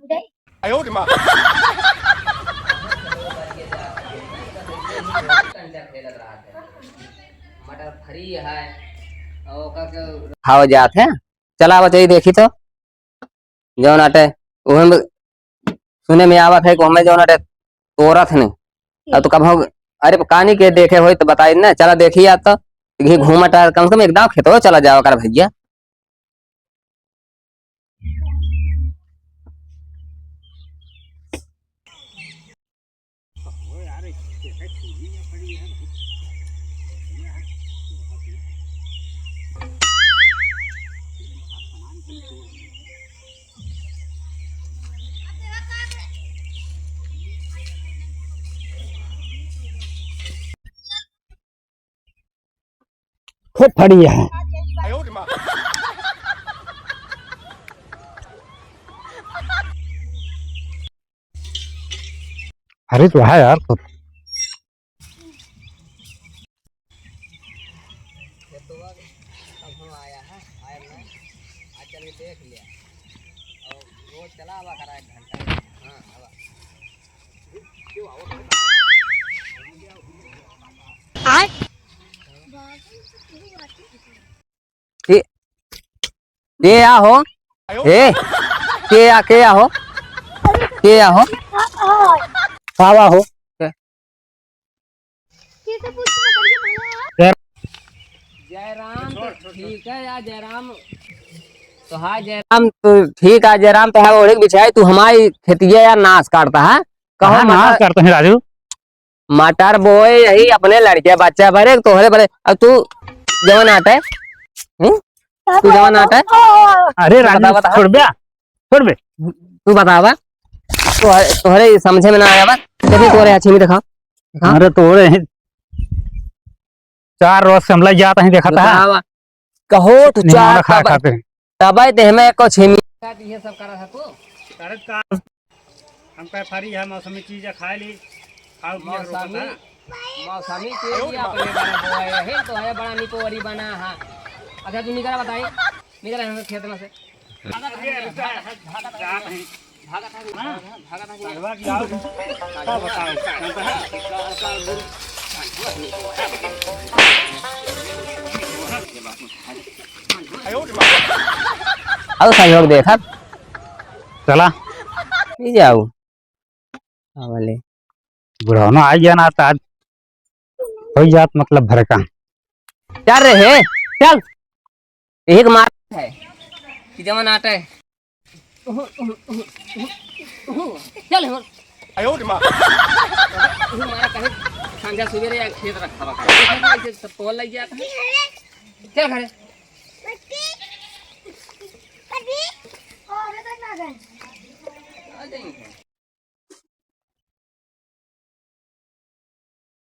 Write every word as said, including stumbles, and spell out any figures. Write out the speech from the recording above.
आयो रे माँ। खावा जात है। चला बचई देखी तो। जौन आटे, ओहमे सुने में आवत है कि ओहमे जौन आटे तोरत नहीं। अब तो कब हो, अरे कानी के देखे होई तो बताई ना, चला देखी आ तो, घी घूमत आ, कम से कम एक दाव खेतो चला जावा कर भैया। खूब फड़ी है। अरे तो है यार, तो अब हम आया है, आया ना, आज चल के देख लिया। और रोज चला आवा करा एक घंटा। हाँ, आवा। के, के आ हो? ए, के आ, के आ हो? के आ हो? का बा हो? जयराम तो ठीक है यार, जयराम तो हाय, जयराम तो ठीक है, जयराम तो है, ओढ़े के बिछाए, तू हमारी खेतिया यार नाश काटता है। कहो कहाँ नाश मटर, करते हैं राजू? मटर बोए यही अपने लड़के बच्चा भरे, तोहरे भरे, अब तू जवन आटे, हम्म? तू जवन आटे? अरे तू राजू, बता, बता। छोड़ बे, छोड़ बे। तू बतावा, तोहरे, तोहरे समझे में ना आया बा, देखी तोहरे अच्छी नहीं देखा। हाँ? अरे तोहरे ही चार रोज से हम लग जाता ही देखता है। बतावा। कहो तो निमोना चार खा तब-, खाते हैं। तबे ते हमें को छेमी। ये सब करा था तू? अरे का, हम कहे फरी है, मौसमी चीज है, खा ली, खाओ पिए के रोकत मौसमी, है। मौसमी चीज ही अपने बना बोआ है, तो है बड़ा निपोरी बना है। अच्छा तू निकला बताई, निकला है खेत में से। अब संजोग देखा। चला। नहीं जाऊ। आवले। बुढ़ौना आ गया ना, तो आज हो जात मतलब भड़का। चल रे हे, चल। एक मार है कि जवन आटा है। चल हो। आयो रे माँ। मारा कहे संझा सुबेरे या खेत रखा बा। ऐसे सब तोल लग जाता है। चल घरे। आ जाएंगे।